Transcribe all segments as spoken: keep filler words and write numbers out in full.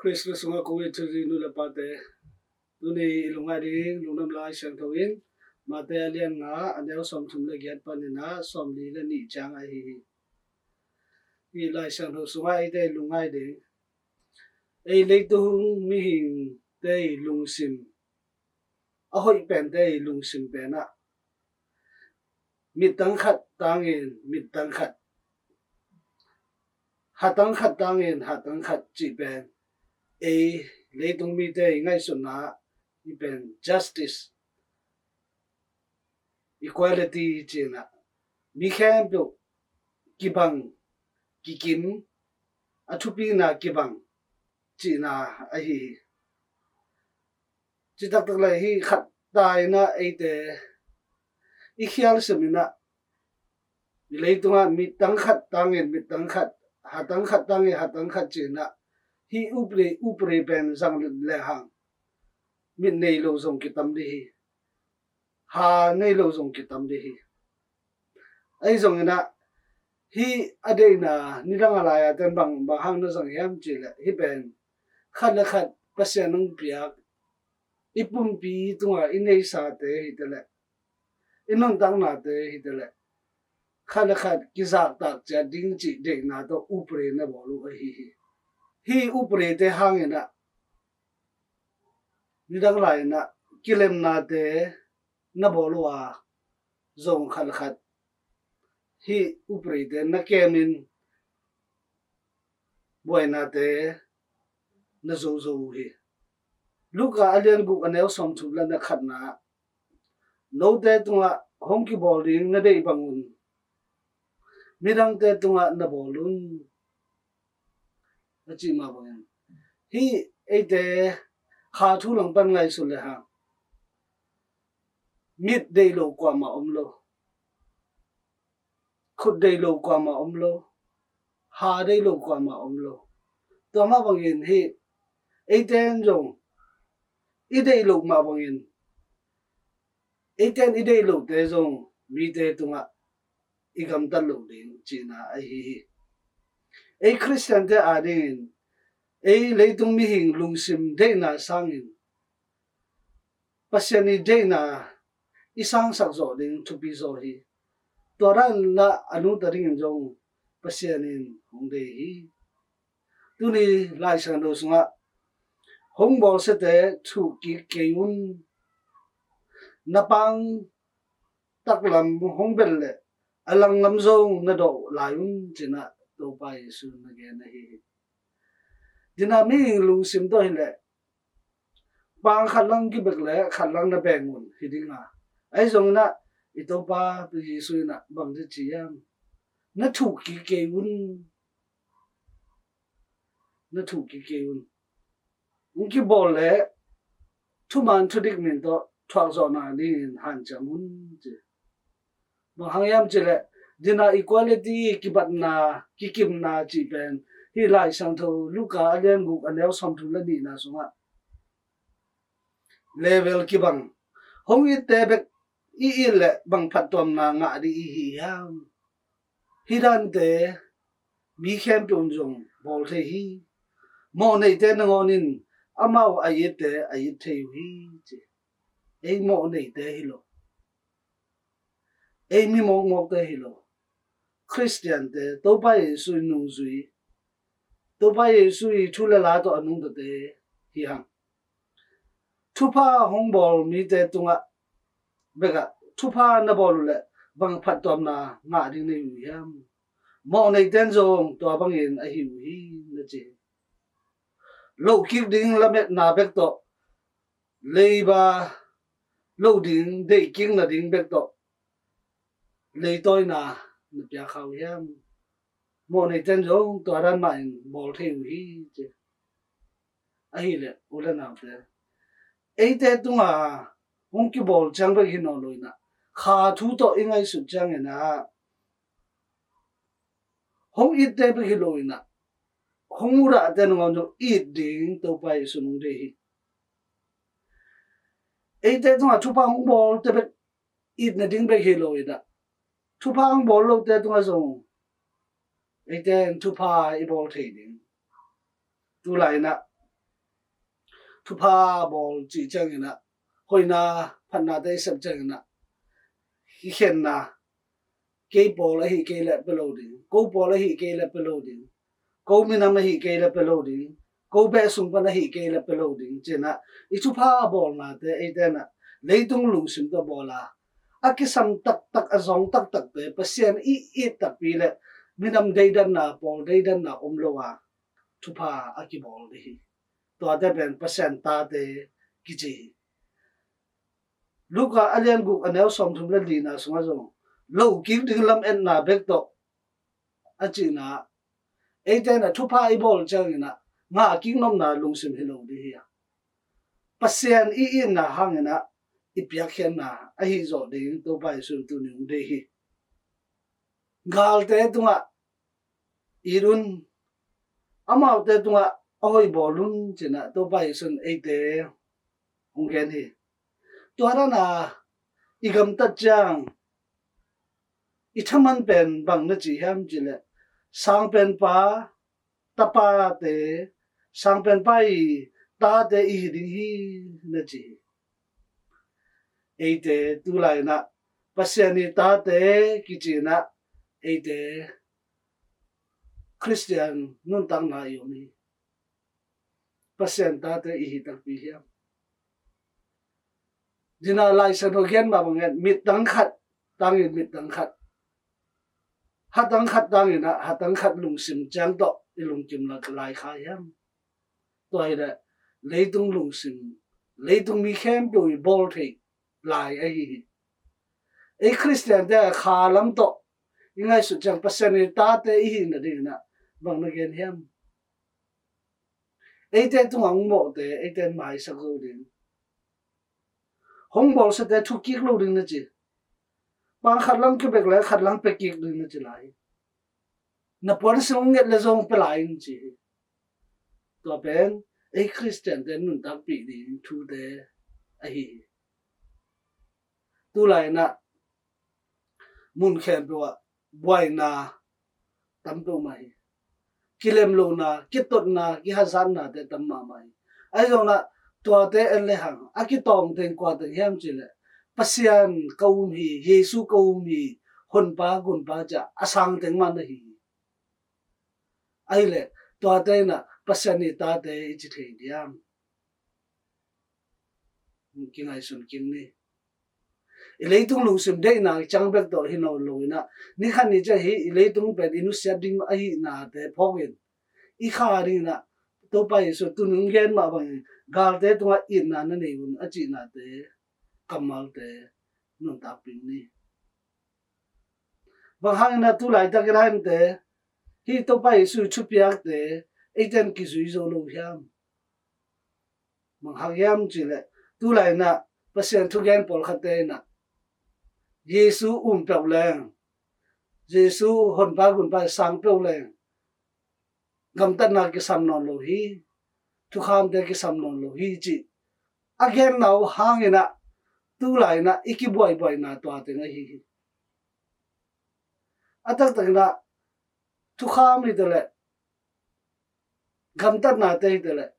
Khrist sungah kong it thupi nu le pate, tuni i lungngai ding lungdam Lai Siangtho in Mate a lian nga, a neu sawmthum le giat panin ah sawmli le nih ciang ahi hi. Hih Lai Siangtho sungah eite i lungngai ding, ei leitung mihingte i lungsim, a hoih pente i lungsim pen ah, mittang khat tangin mittang khat, hatang khat tangin hatang khat cih pen, ei leitung mite i ngaihsutna ah, hih pen justice, equality cihna, mi khempeuh kibang, kikim, a thupina kibang cihna ahi hi. Citaktak le hih khat ta in ah eite i khial sim in ah, i leitungah mittang khat tangin mittang khat, hatang khat tangin hatang khat cih in ah, hih upri, upri pen zang le hang mit nei lo zong kitam dih hi. Ha nei lo zong kitam dih hi. Ahi zongin ah, hih a deihna nidang a lai-a ten bang, bang hang na zang hiam cih leh, hih pen khat le khat Pasian hong piak, i pumpi tungah i neisate hi ta leh, i nuntaknate hi ta leh, khat le khat kizahtak ciat ding cih deihna tawh upri na bawl uh ahi hi. Hih uprite hangin ah, nidang lai-in ah kilemnate na bawl uh a, zong khat le khat hih uprite na kemin buainate na zozo uh hi. Luka a lian guk, a neu sawmthum le na khatna ah, note tungah hong kibawl ding na deih bangun midangte tungah na bawl un, a cih mah bangin, hih eite kha thu langpan ngaihsun le hang, mit deih lo kuamah om lo, khut deih lo kuamah om lo, ha deih lo kuamah om lo. Tua mah bangin hih eite in zong i deih lo mah bangin, eite in i deih lote zong mite tungah i gamtat loh ding cihna ahi hi. Ei Khristiante adingin, ei leitung mihing lungsim deihna sangin Pasian i deihna i sangsak zawh ding thupi zaw hi. Tua dan in ah a nungta dingin zong Pasian in hong deih hi. Tuni Lai Siangtho sungah, hong bawlsiate thuh kik kei un, na pang taklam hong belh leh a langlam zong na dawh lai un, ci-in ah Topa Jesu in na gen ahi hi. Dina mihing lungsim tawh hi leh, pang khat lang kibek leh khat lang na beng un hi ding a, ahi zongin ah i Topa Jesu in ah bang ci hiam? Na thuh kik kei un. Na thuh kik kei un. Hong kibawl leh thuman thudik min tawh thuak zawhna dingin hanciam un, ci. Bang hang hiam cih leh, dina equality, kibatna, kikimna cih pen hih Lai Siangtho Luka a lian guk, a neu sawmthum le nihna sungah, level kibang, hong itte bek i it leh bang phattuamna ngah ding i hi hiam? Hih dante mi khempeuh in zong bawl thei hi. Mawhneite nangawn in amau a itte a it thei uh hi, ci. Ei mawhneite hi lo, ei mi mawkmawkte hi lo, Khristiante, Topa Jesu i nungzui, Topa Jesu i thu le la tawh a nungtate hi hang. Thupha hong bawl mite tungah bekah thupha na bawl uh leh bang phattuamna ngah ding na hi uh hiam? Mawhneite in zong tua bangin a hi uh hi, na ci hi. Lohkik ding lametna bek tawh, leiba loh ding, deihkik nading bek tawh leitawina na piak kha uh hiam? Mawhneite in zong tua dan mah in bawl thei uh hi, ci. Ahih leh u le naute, eite tunga hong kibawl ciang bek hi nawn lo in ah, kha thu tawh i ngaihsut ciangin ah, hong itte bek hi lo in ah, hong mudahte nangawn zong it ding Topa Jesu in hong deih hi. Eite tunga thupha hong bawlte bek it nading bek hi lo in ah, thupha hong bawl lote tungah zong eite in thupha i bawl thei ding. Tulai in ah thupha bawl cih ciangin ah, hoihna phatnate i sep ciangin ah, i khenna, kei pawl ahi kei le pia lo ding, ko pawl ahi kei le pia lo ding, ko minam ahi kei le pia lo ding, ko beh sung pan ahi kei le pia lo ding, ci-in ah i thupha bawlnate eite in ah leitung lungsim tawh bawl a, a kisam taktak, a zawng taktakte, Pasian i it takpi le minam deidanna, pawl deidanna om lo a thupha a kibawl ding hi. Tuate pen Pasian tate kici hi. Luka a lian guk, a neu sawmthum le lina sungah zong, lo kik ding lametna bek tawh a cihna, eite in ah thupha i bawl ciangin ah ngah kik nopna lungsim hi lo ding hi a, Pasian i itna hangin ah i piakkhiatna ahi zawh ding Topa Jesuh in tuni hong deih hi. Galte tungah it un, amaute tungah a hoih bawl un, ci-in ah Topa Jesuh in eite hong gen hi. Tua dan a i gamtat ciang i thaman pen bang na ci hiam cih leh, Sangpenpa tapate, Sangpenpa i tate i hi ding hi, na ci hi. Eite tulai in ah Pasian i tate kici in ah eite Khristian nuntakna i om hi. Pasian tate i hi takpi hiam? Dina Lai Siangtho gen mah bangin mittang khat tangin mittang khat, hatang khat tangin ah hatang khat lungsim ciang tawh i lungkim lai kha hiam? Tua hi leh leitung lungsim, leitung mi khempeuh i bawl theih lai ahi hi. Ei Khristiante a kha lam tawh i ngaihsut ciang Pasian i tate i hih nadingin ah bang na gen hiam? Eite tungah hong mawhte eite in maisak zo ding, hong bawlsiate thuk kik lo ding na ci. Pang khat lam kibek le khat lam pia kik ding na ci lai. Na puansilh hong nget le zong pia lai in ci hi. Tua pen ei Khristiante nuntakpih ding thute ahi hi. Tulai in ah mun khempeuh ah buaina tam peuhmah hi. Kilemlohna, kitotna, kihazatnate tam mahmah hi. Ahi zongin ah tuate en le hang a kitawng teng kua teng hiam cih leh, Pasian ka um hi, Jesu ka um hi, Honpa, Gunpa ci-a a sang teng mah na hi hi. Ahih leh tuate in ah Pasian i tate i ci thei diam? Kingaihsun kik ni. I leitung lungsim deihna ciang bek tawh hi nawn lo in ah, ni khat ni ciang hih i leitung pen i nusiat ding ahihnate phawk in, i kha dingin ah Topa Jesuh tuni hong gen mah bangin galte tungah itna na nei un a cihnate, kammalte nuntakpih ni. Bang hangin ah tulaitak i laihawmte, hih Topa Jesuh i thupiakte eite in kizui zo lo hiam? Bang hang hiam cih leh, tulai in ah Pasian thugen pawlkhatte in ah Jesuh um peuh leng, Jesuh Honpa Gunpa sang peuh leng, gamtatna kisam nawn lo hi, thukhamte kisam nawn lo hi cih a genna uh hangin ah tulai in ah i kibuaibuaina tua teng ahi hi. A taktak in ah thukham hi ta leh, gamtatnate hi ta leh,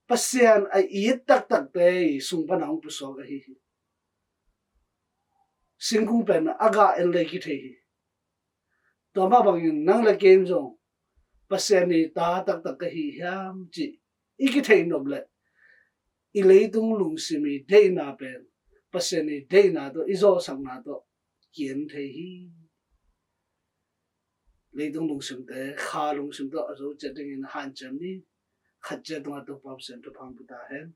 Pasian a it taktakte i sung pan a hong pusuak ahi hi. Singkung pen a gah en le kithei hi. Tua mah bangin nang le kei in zong Pasian i ta taktak ka hi hiam cih i kithei nop leh, i leitung lungsim i deihna pen Pasian i deihna tawh, i zawhsakna tawh ki-en thei hi. Leitung lungsimte kha lungsim tawh a zo ciat dingin hanciam ni. Khat ciat tungah Topa Pasian thupha hong pia ta hen.